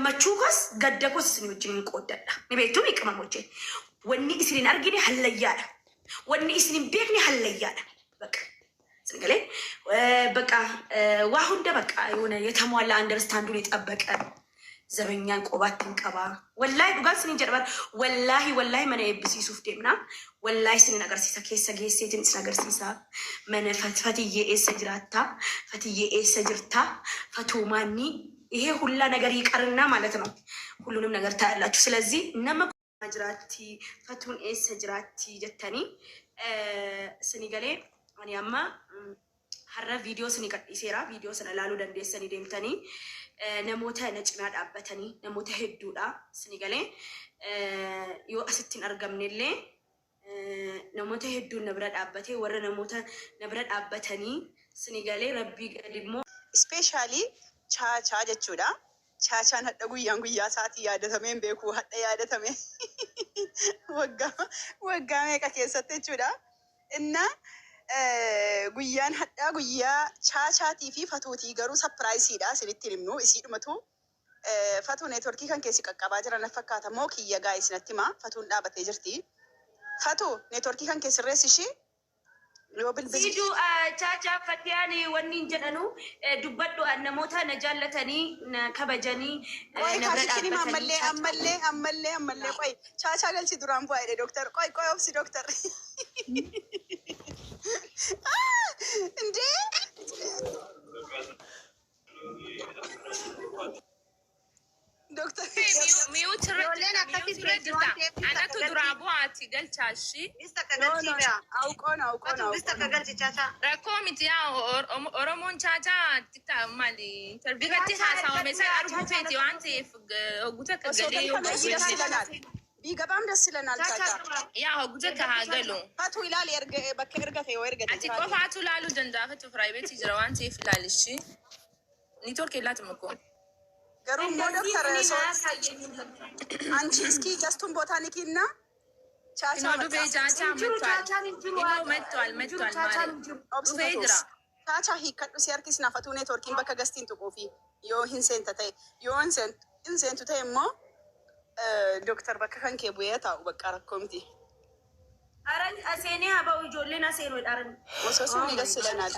Gammachuu koos gadda koos isin wajjin hin qooddadha. Ni beektuu mi qimamochee? Wanni isin hin argine hallayyaadha. Wanni isin hin beekne hallayyaadha. በቃ isin galee በቃ waa hunda በቃ የሆነ የተሟላ understand ኡን የጠበቀ ዘበኛን qobaatti hin qaba. Wallaahi dhugaan isinin jedha bara. Wallaahi wallaahi mana eebbisiisuuf deemna. Wallaahi isinin agarsiisa, keessa geesseetiin isin agarsiisa. Mana Fatiyyee eessa jiraatta? Fatiyyee eessa jirta? Fatuumaanni ይሄ ሁላ ነገር ይቀርና ማለት ነው። ሁሉንም ነገር ታያላችሁ። ስለዚህ nama jiraatti, Fatuun eessa jiraatti jettanii isinii galee ani amma har'a viidiyoo isinii gadhiiseera. Viidiyoo sana ilaaluu dandeessanii deemtanii namoota na cinaa dhaabbatanii namoota hedduudha isinii galee yoo asitti hin argamne illee namoota hedduun na bira dhaabbatee warra namoota na bira dhaabbatanii isinii galee Rabbii gadi immoo Especially Chaachaa jechuudha. Chaachaan hadha guyyaan guyyaa isaatii yaadatamee hin beeku. Hadha yaadatame waggaa waggaa meeqa keessatti jechuudha. Inna guyyaan hadhaa guyyaa Chaachaatii fi Fatuutii, garuu surprise iidha isinitti himnu isiidhumatu. Fatuu, network ii kan keessi qaqqabaa jiran fakkaata moo kiyya gaa isinatti himaa? Fatuun dhaabattee jirti. Fatuu, network ii kan keessirreessi ishii yoo bilbilti. Siiduu, Chaachaa, Fatiyaan wanni hin jedhanu dubbadhu, namoota na jaallatanii na kabajanii Qoy na bira kaashichi dhaabbatanii ammallee Chaachaa. Ammallee ammallee ammallee qoy, Chaachaa galchi, duraan bu'aa jedhe doctor. Qoy qoy, obsi doctor. Indee doctor. Mute irra Ijoolleen jirta, akkasii mute irra teessi waan jirta. ta'eef bis Anatu takka duraa galchi. bu'aati galchaa ishii. Bis takka No galchii no bea. Awqoo no, awqoo no. Fatu, bis Awqoo takka no. galchi, Chaachaa. Rakkoo miti yaa Oromoon Chaachaa maali interview irratti Chaachaa haasawame ergadhu san yaa arguu Chaachaa feeti waan ta'eef hogguu takka Osoo galee yoo galfamee galchee ደስ ይለናል። ቢገባም ደስ ይለናል። Chaachaa Chaachaa qaba. Yaa hogguu takka haa Ergadhu, galu. Chaachaa. Fatu ilaali, erga bakka ergate yoo ergate Ati jiraate. qofaatu ilaaluu danda'a, Fatu private jira waan ta'eef ilaali ishii. Network laatuma koo. Garuu immoo እንደዚህ ዶክተር እኔን ሶ አያሳየኝም። አንቺ እስኪ guest ኡን ቦታ ንኪና Chaachaa Inoo መጣ። dhufee Chaachaa Hin jiru. መጥቷል። Chaachaan hin jiru. Inoo መጥቷል Hin jiru. መጥቷል Chaachaan maali hin jiru. Obsi dhufee Fatuus. jira. Chaachaa hiikkadhu si harkisna. Fatuu, network iin bakka guest iin tuquufi yoo hin seenta ta'e, yoo hin seentu ta'e immoo doctor bakka kan kee bu'ee taa'u, bakka rakkoo miti. Ara aseenee haa ba'u, ijoolleen aseenuu dharan. Osoo sunni ደስ ይለናል።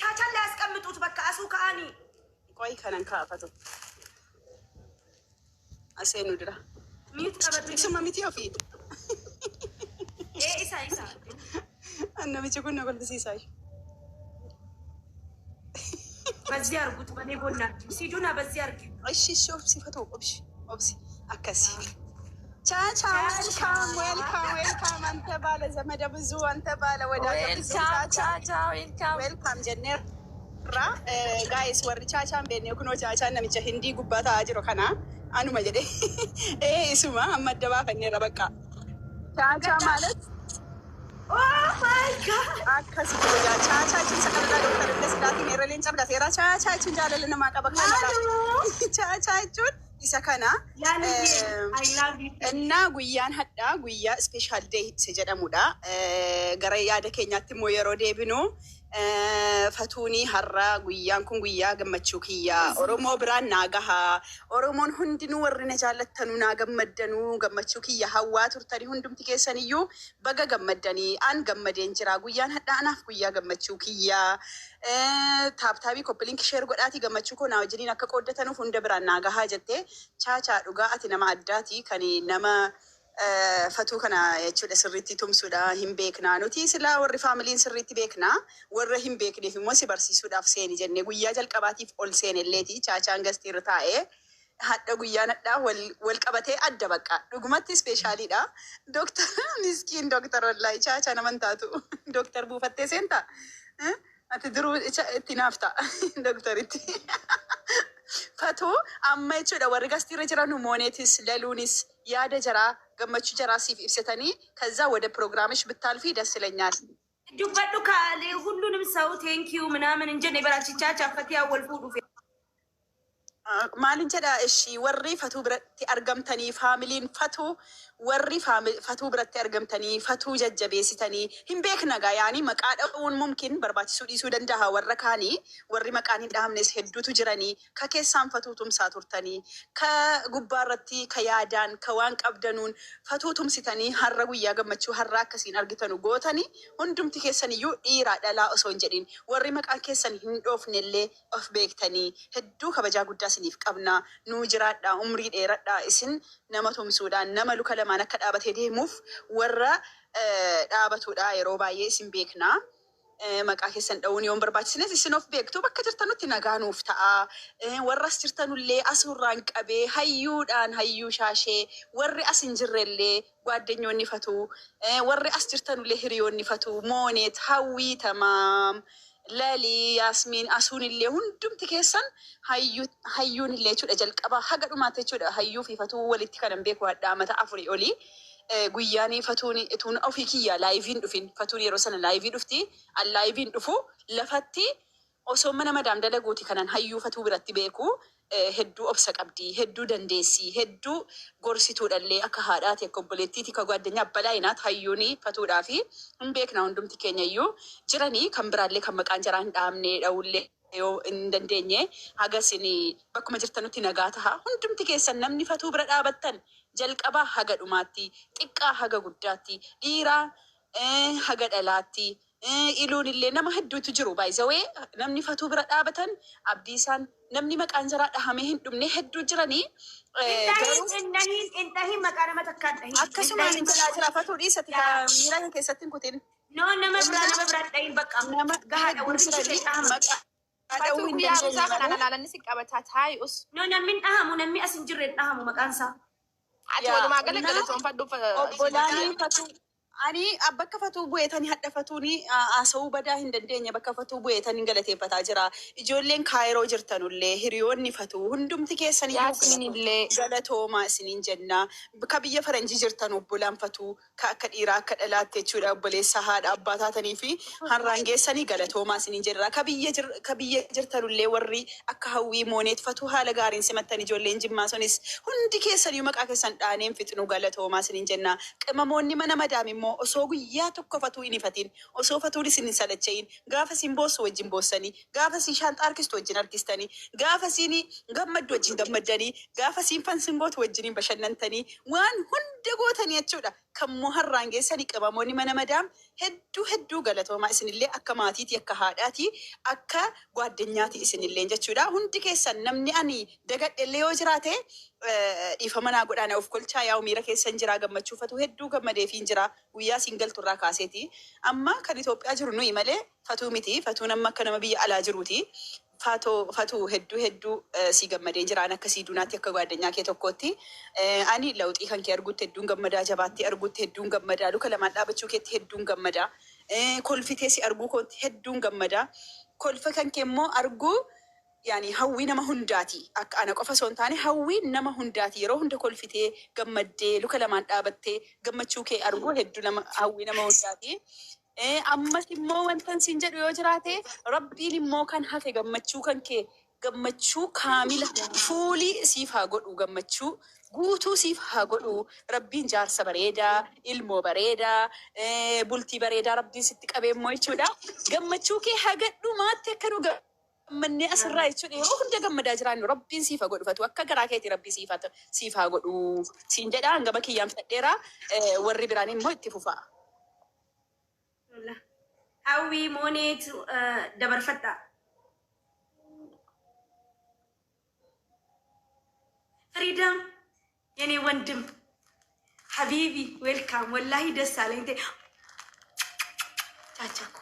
Chaachaan ላይ ያስቀምጡት በቃ asuu ka'anii. Qoy kanan kaafatu. Aseenu dira. Mute qabadhu. Isuma miti ofii. Ee, isa isa. Namichi kun na kolfisiisaa. በዚህ አርጉት፣ በኔ ጎን አርጊው ሲዱና በዚህ አርጊው። እሺ እሺ obsi Fatuu, obsi obsi akkasi. Chacha, welcome, welcome, welcome. አንተ ባለ ዘመደ ብዙ፣ አንተ ባለ ወዳጀ ብዙ። Welcome. Chacha. Chaachaa, welcome. Welcome jenneerra. Guys, warri Chaachaan beekne, kunoo Chaachaan namicha Hindii gubbaa taa'aa jiru kana anuma jedhe. Ee, isuma amma adda baafanneerra bakka. Chaachaa ማለት Oh my God. Akkas gogaa Chaachaa jechuun sakalaa doctor illee silaatiin eerraleen cabdateera. Chaachaa jechuun jaalala namaa qaba kanadha. Chaachaa jechuun isa kana. Laaluyyee, I love you. እና guyyaan hadhaa guyyaa special day isa jedhamudha. Gara yaada keenyaatti immoo yeroo deebinu, Fatuunii har'a guyyaan kun guyyaa gammachuu kiyyaa. Oromoo biraan naa gahaa. Oromoon hundinuu warri na jaallattanuu naa gammaddanuu, gammachuu kiyya hawwaa turtanii, hundumti keessaniyyuu baga gammaddanii, an gammadeen jira. Guyyaan hadhaa anaaf guyyaa gammachuu kiyyaa. Tap tap ii, copy link, share godhaatii gammachuu koo naa wajjiniin akka qooddatanuuf hunda biraan naa gahaa jettee. Chaachaa, dhugaa ati nama addaati, kan nama Fatuu kana jechuudha sirriitti tumsuudha hin beeknaa nuti, silaa warri family n sirriitti beeknaa, warra hin beekneef immoo si barsiisuudhaaf seeni jennee guyyaa jalqabaatiif ol seenelleeti. Chaachaan guest iirra taa'ee hadha guyyaan hadhaa wal wal qabatee adda bakka dhugumatti special iidha. Doctor miskiin doctor, wallaahi Chaachaa naman taatu doctor buufattee seentaa? Ati duruu itti naaf ta'a doctor itti. Fatuu, amma jechuudha warri guest iirra jiran mooneetis laluunis yaada jaraa gammachuu jaraa siif ibsatanii ከዛ ወደ ፕሮግራምሽ ብታልፊ ደስ ይለኛል። Dubbadhu kaalee ሁሉንም ሰው thank you ምናምን እንጀን በራቺ Chaachaa Fatiyaa wal fuudhuuf. Maalin jedha ishii, warri Fatuu biratti argamtanii, faamiliin Fatuu, warri Fatuu biratti argamtanii Fatuu jajjabeessitanii hin beekna gaa. Yaani maqaa dha'uun mumkin barbaachisuu dhiisuu danda'a. Warra kaanii, warri maqaan hin dhahamnes hedduutu jiranii, ka keessaan Fatuu tumsaa turtanii, ka gubbaa irratti, ka yaadaan, ka waan qabdanuun Fatuu tumsitanii, har'a guyyaa gammachuu har'a akkasiin argitanu gootanii, hundumti keessaniyyuu dhiiraa dhalaa osoo hin jedhin, warri maqaan keessan hin dhoofnellee of beektanii, hedduu kabajaa guddaa isiniif qabna. Nuu jiraadha, umrii dheeradha. Isin nama tumsuudhaan nama luka lamaan akka dhaabatee deemuuf warra dhaabatudha. Yeroo baay'ee isin beekna. Maqaa keessan dha'uun yoo hin barbaachisnes isin of beektu. Bakka jirtanutti nagaa nuuf ta'a. Warra as jirtanullee asurraan qabee hayyuudhaan hayyuu shaashee, warri as hin jirrellee gwaaddenyoonni Fatuu, warri as jirtanullee hiriyoonni Fatuu, Moonet, Hawwii, Tamaam, Lalii, Yaasmiin, asuun illee hundumti keessan, hayyuun illee jechuudha, jalqabaa haga dhumaatti jechuudha. Hayyuu fi Fatuu walitti kanan beeku hadhaa mata 4 olii. Guyyaan Fatuun tuun ofii kiyyaa liveiin dhufin, Fatuun yeroo sana live dhufti, an liveiin dhufu lafatti osoo mana madaam dalaguuti kanan hayyuu Fatuu biratti beeku. Hedduu obsa qabdi, hedduu dandeessi, hedduu gorsituudhallee, akka haadhaati, akka obboleettiiti, akka gwaddinyaa balaayinaat hayyuuni Fatuudhaa fi hin beekna. Hundumti keenya iyyuu jiranii kan biraallee kan maqaan jaraa hin dhahamne dha'ullee yoo hin dandeenye, haga isin bakkuma jirtanutti nagaa taha. Hundumti keessan namni Fatuu bira dhaabattan jalqabaa haga dhumaatti, xiqqaa haga guddaatti, dhiiraa haga dhalaatti, iluun illee nama hedduutu jiru. Baay'isawee namni Fatuu bira dhaabatan, Abdiisaan, namni maqaan jaraa dhahamee hin dhumne hedduu jiranii. Garuu Hin dhahin, hin dhahin, maqaa nama takkaan dhahin. Akkasumaan hin jalaa jira. Fatuu dhiisati ka miira kan keessatti hin kutin. No, nama biraa, nama biraa dhahin bakka. Nama Gahaadha warri hedduu ishee jiranii dhahama. maqaa dha'uu Fatuu hin guyyaa dandeenye ruuzaa kanaan malee. alaalanni si qabataa taa'i us. No, namni hin dhahamu, namni as hin jirre hin dhahamu maqaan isaa. Ati Yaa walumaa gala na galatoonfadhu. Obbolaanii Fatuu, ani bakka Fatuu bu'eetanii hadha Fatuuni haasa'uu badaa hin dandeenye, bakka Fatuu bu'eetanii galateeffataa jira. Ijoolleen Kaayiroo jirtanullee, hiriyoonni Fatuu hundumti keessaniyyuu Yaasmin illee. galatoomaa isiniin jenna. Ka biyya faranjii jirtan, obbolaan Fatuu ka akka dhiiraa akka dhalaatti jechuudha, obboleessa haadha abbaa taatanii fi har'aan geessanii galatoomaa isiniin jenna. Ka biyya jirtanullee warri akka Hawwii, Mooneet, Fatuu haala gaariin simattan, ijoolleen Jimmaa sunis, hundi keessaniyyuu maqaa keessan dhaaneen fixnu, galatoomaa isiniin jenna. Qimamoonni mana madaam immoo osoo guyyaa tokko Fatuu hin ifatin, osoo Fatuun isin hin salachayin, gaafa isin boossu wajjin boossanii, gaafa isin shaanxaa harkistu wajjin harkistanii, gaafa isin gammaddu wajjin gammaddanii, gaafa isin fansingootu wajjin bashannantanii, waan hunda gootanii jechuudha. Kammoo har'aan geessanii qimamoonni mana madaam hedduu hedduu galatoomaa. Isinillee akka maatiiti, akka haadhaati, akka gwaaddenyaati isinillee jechuudha. Hundi keessan, namni ani dagadhellee yoo jiraate dhiifama naa godhaa, na of kolchaa. Yaa'u miira keessan jira, gammachuu Fatuu hedduu gammadeefiin jira guyyaa siin galturraa kaaseeti. Amma kan Itoophiyaa jiru nuyi malee Fatuu miti. Fatuun amma akka nama biyya alaa jiruuti. Fatuu, hedduu hedduu si gammadee jiraan akka sii dunaatti, akka gwaaddenyaa kee tokkootti. Ani lawxii kan kee argutti hedduun gammadaa, jabaatti argutti hedduun gammadaa, luka lamaan dhaabachuu keetti hedduun gammadaa, kolfitee si arguu kootti hedduun gammadaa. Kolfa kan kee immoo arguu yaani hawwii nama hundaati. Akka ana qofa osoo hin taane hawwii nama hundaati. Yeroo hunda kolfitee gammaddee luka lamaan dhaabattee gammachuu kee arguu hedduu nama hawwii nama hundaati. Ammas immoo wantan siin jedhu yoo jiraate, Rabbiin immoo kan hafe gammachuu kan kee gammachuu kaamila fuulii siif haa godhu, gammachuu guutuu siif haa godhu. Rabbiin jaarsa bareedaa, ilmoo bareedaa, bultii bareedaa Rabbiin sitti qabee immoo jechuudha. Gammachuu kee haga dhumaatti akka nu gammannee asirraa jechuudha yeroo hunda gammadaa jiraannu Rabbiin siif haa godhufatu. Akka garaa keetii Rabbii siif haa godhu siin jedha. Hangama kiyyaan fedheera, warri biraan immoo itti fufaa. Hawwii, Mooneet, dabarfadhaa. ፍሪደም የኔ ወንድም حبيبي welcome. ወላሂ ደስ አለኝ። ቻቻኮ።